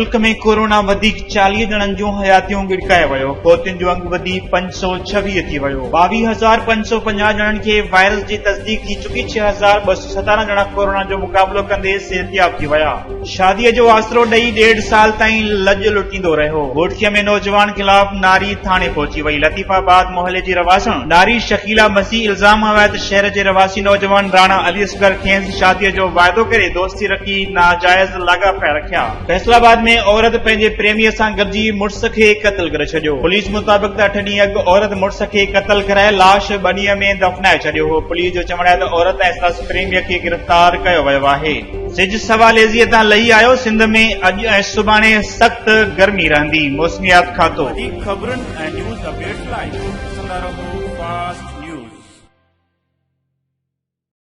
ملڪ ۾ corona وڌيڪ 40 ڄڻن جون حياتيون ڳڙڪائي ويو، فوتين جو انگ وڌي 526 ٿي ويو، 22550 ڄڻن کي وائرس جي تصديق ٿي چڪي، 6217 ڄڻا ڪورونا جو مقابلو ڪندي صحتياب ٿي ويا. شاديء جو آسرو ڏئي ڏيڍ سال تائين لڄ لٽيندو رهيو، گهوٽڪيء ۾ نوجوان خلاف ناري ٿاڻي پهچي وئي، لطيف آباد محلي جي رهواسڻ ناري شڪيلا مسيح الزام هنيو آهي ته شهر جي رهواسي نوجوان راڻا علي اصغر کيس شاديء جو واعدو ڪري دوستي رکي ناجائز لاڳاپا رکيا. فيصل آباد ۾ عورت پنهنجي پريميء سان گڏجي مڙس کي قتل ڪري ڇڏيو، پوليس مطابق ته اٺ ڏينهن اڳ عورت مڙس کي قتل ڪرائي لاش ٻنيء ۾ دفنائي ڇڏيو هو، پوليس جو چوڻ آهي ته عورت ۽ سندس پريميء کي گرفتار ڪيو ويو آهي. سج سوا ليزيء تان لهي آيو، سنڌ ۾ اڄ ۽ سڀاڻي سخت گرمي رهندي، موسميات کاتو. وڌيڪ خبرن ۽ نيوز اپڊيٽس لاء ڏسندا رهو فاسٽ.